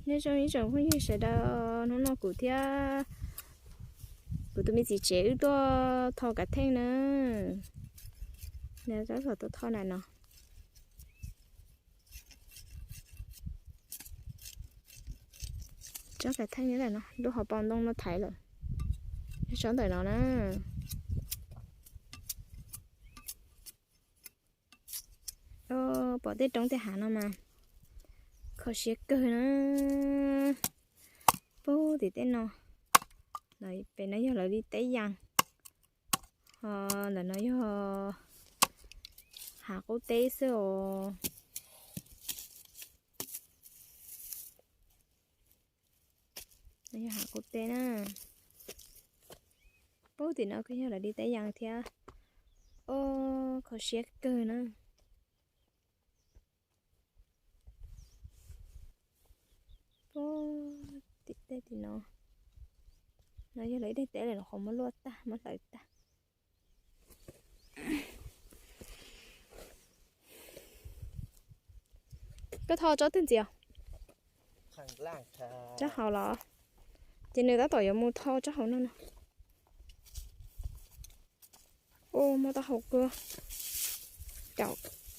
Nyob zoo ib tsoom phooj ywg sawv daws, hnub no kuv thiab kuv tus me txiv tsev wb tuaj tho kav theej na. Nyob tsob saum tuaj tho na no. Tsob kav theej nyob ntawm no, lub hauv paus ntoo no thaiv lawm. Nyob tsob ntawm no na. Pom tej roob tej hav no mas kho siab kawg na. Puag tim tej no, pem no yog lawv li teb yas, ho ntawm no yog hav qub teb xwb os. Yog hav qub teb na. Puag tim no kuj yog lawv li teb yas thiab. Oj, kho siab kawg na. Puag tim tej tim no, no yog lawv ib daim teb lawm, qhov muab luaj tag muab hlawv tag. Koj tho tsob twg ntxiv? Tsob hauv los? Ces nws tab tom yuav mus tho tsob hauv no no. Ua, muaj taub hau kua.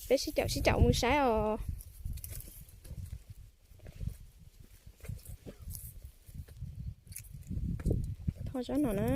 Peb sib caum sib caum mus saib os. Tho tsob no na.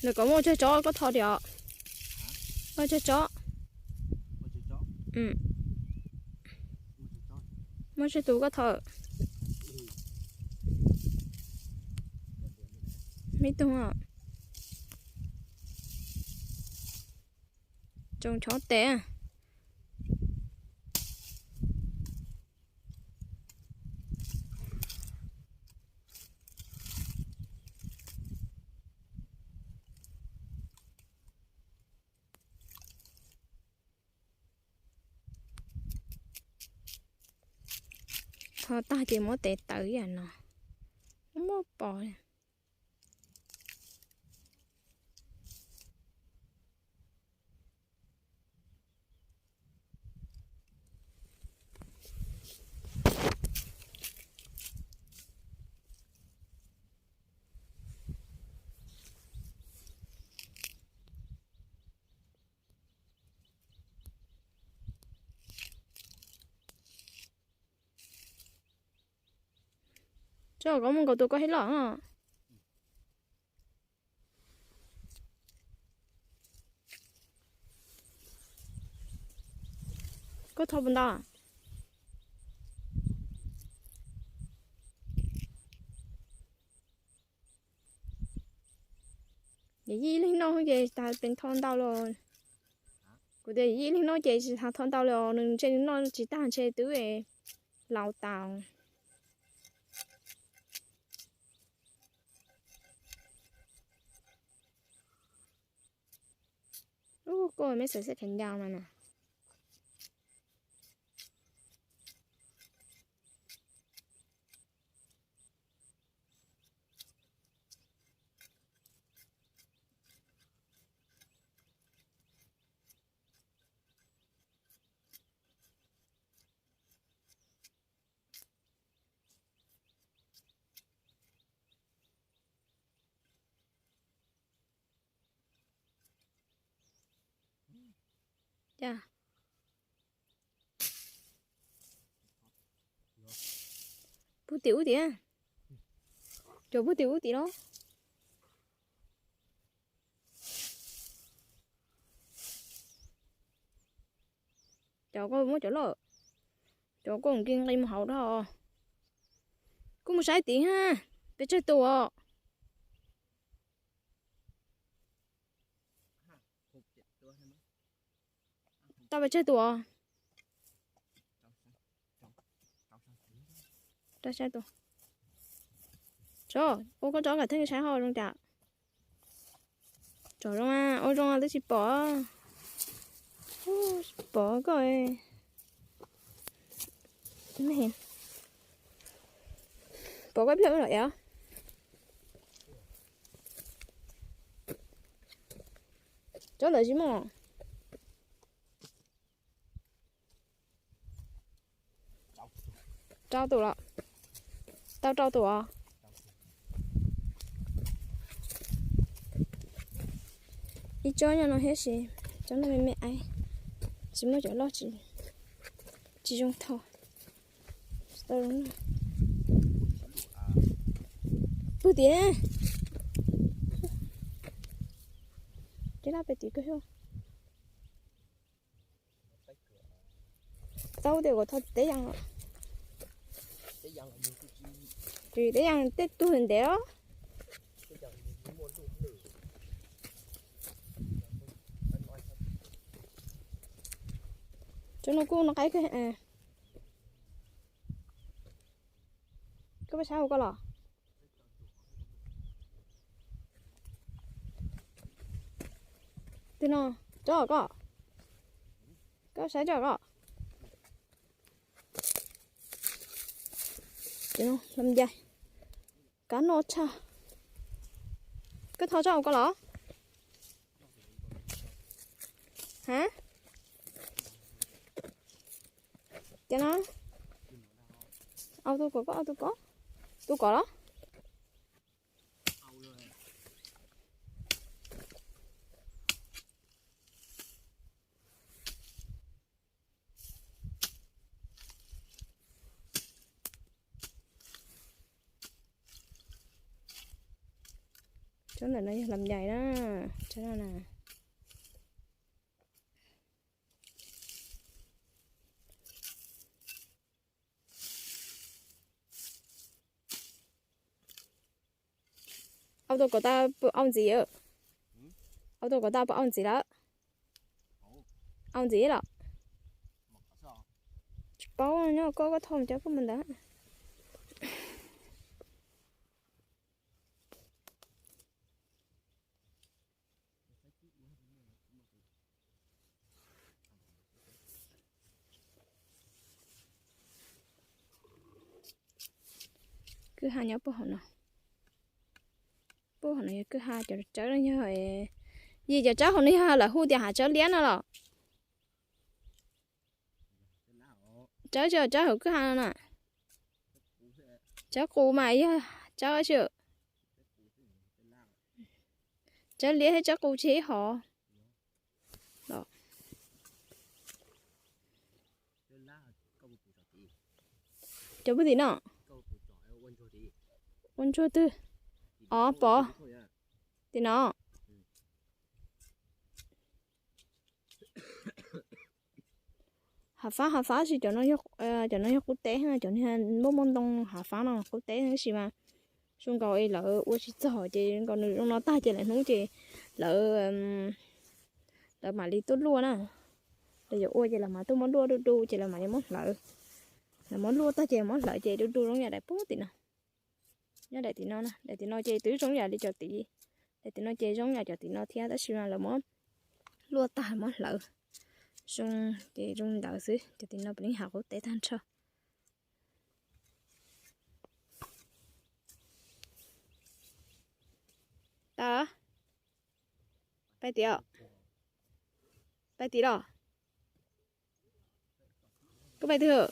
Nws kom muaj tsawg tsob koj tho tiag? Muaj tsawg tsob? Muaj tsawg tus koj tho? Me tug. Tsoos chob tes. Tho tag ces muab tes tawv ib yam no. Muaj pos. Tso koj mus nkaum tus koj hib los. Koj tho puas ntau? Yij leeg noj ces tas pes tho ntau los. Kuv tias yij leeg noj ces tsis tas tho ntau los, nws ntshe nws noj tsis tag ntshe twb laus tas. Ub, koj me xav xav kheev ncau no na. Puag tim ub tim. Cov puag tim ub tim los. Cov koj muab cov loj, cov koj nqi nqi mus hauv dab. Mus saib tid ha, pes tsawg tus os? Tau pes tsawg tus os? Tso, ua koj tso kom theej saib ho zoo cas. Tsom zoo, ua zoo twb tsis pom. Tsis pom koj. Pom koj pliag los ev. Tsob ntawd tsis muaj. Rau tus los? Tau rau tus os. Ib tsob nyob no thiab, tsis tsob no me me aiv, tsis muaj cov loj, tsis zoo tho. Pug tiag. Ces laj pem tim kawg. Tau tias kuv thov teb yas los. Tsis teb yas tej tug ntev os. Tsob no kuj noj qaib kawg. Koj pab saib ua koj los? Twg no? Tsob koj? Koj saib tsob koj? Los ncais, kab noj tshaj. Koj thov tsob ua koj los? Ha? Ces no, au tus kom koj, au tus kom, tus kom los. Tsob ntawm no yog lam ncais na, tsob no na. Au tus kom tau pw au ntxiv. Au tus kom tau pw au ntxiv lawm. Au ntxiv los? Tsis paub, nyob koj, koj thauj cov koj mus ntawd. Kwj ha nyob puag hauv no. Puag hauv no yog kwj ha, cov tsawb no yog, yim cov tsawb hauv no yog lawv hu tias hav tsawb liab no los? Tsawb tsis yog tsawb hauv kwj ha no na. Tsawb qus mas yog tsawb tsis, tsawb liab thiab tsawb qus tsis ib hov. Cov puag tim no. Ua ntsuag twg? Os, pom tim no. Hav fab, hav fab sis cov no, cov no yog qub teb, cov muaj muaj ntoo hav fab no qub teb tab sis mas zoo nkaus lawv ua tsis txog ces nkaus nws zoo no tag ces lawv hnub ces lawv, lawv mam li tuaj luaj na. Lawv yuav ua ces lawv mam tuaj muab luaj du du ces lawv mam li muab hlawv. Lawv muab luaj tag ces muab hlawv ces du du zoo yam daim puag tim no. Nyob daim tim no, daim tim no ces twb zoo yam li cov tid. Daim tim no ces zoo yam cov tim no thiab tab sis mas lawv muab luaj tag muab hlawv. Zoo ces zoo ntawd xwb, cov tim no puav leej hav qub teb tag nrho. Tas, pais tim, pais tim los? Koj pais twg?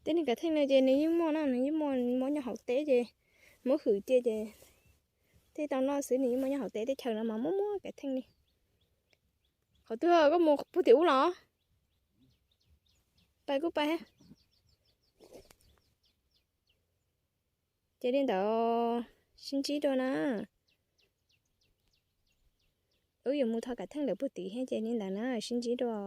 Tej niag kav theej no ces nws yeej muaj na, nws yeej muaj, muab nyob hauv teb ces muab hwm cia ces thiaj tau noj xwb, nws yeej muaj nyob hauv teb teb chaws no mas muaj muaj kav theej li. Qhov twg koj mus puag tim ub los? Pais kuj pais. Ces li ntawd, sib ntsib dua na. Wb yuav mus thov Kav Theej lawv puag tid thiab ces li ntawd na, sib ntsib dua.